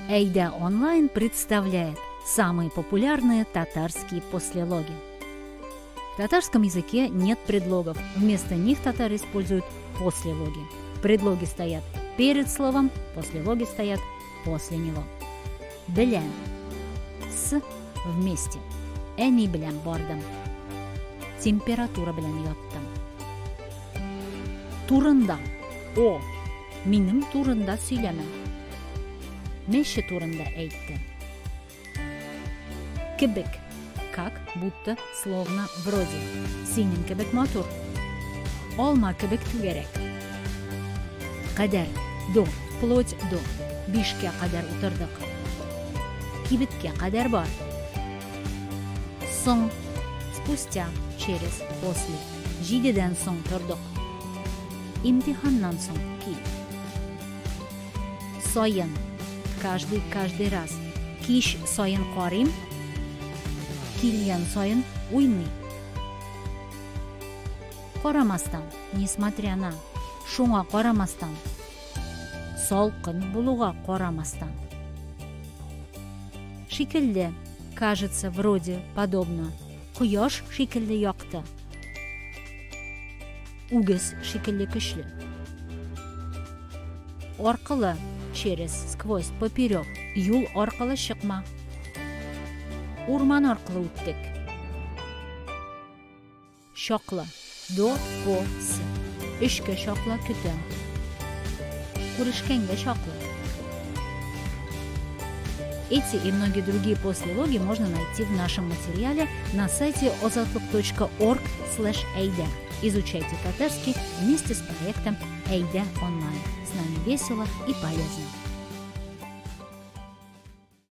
Әйдә Онлайн представляет самые популярные татарские послелоги. В татарском языке нет предлогов. Вместо них татары используют послелоги. Предлоги стоят перед словом, послелоги стоят после него. Белән. С вместе. Әни белән бардым. Температура белән яттым. Турында. О. Минем турында сөйләмә. Мәче турында әйтте. Кебек. Как, будто, словно, вроде. Синең кебек матур. Алма кебек түгәрәк. Кадәр. До. Вплоть до. Бишкә кадәр утырдык. Кибеткә кадәр бар. Соң. Спустя. Через. После. Җидедән соң тордык. Имтиханнан соң кил. Саен. Каждый, каждый раз. Кич саен карыйм. Килгән саен уйный. Карамастан, несмотря на. Шуңа карамастан. Салкын булуга карамастан. Шикелле. Кажется, вроде, подобно. Кояш шикелле якты. Үгез шикелле көчле. Аркылы, через, сквозь, поперек. Юл аркылы чыкма. Урман аркылы үттек. Чаклы. До, по, с. Өчкә чаклы көтәм. Күрешкәнгә чаклы. Эти и многие другие послелоги можно найти в нашем материале на сайте ozodlik.org/ayda. Изучайте татарский вместе с проектом Әйдә Онлайн. С нами весело и полезно.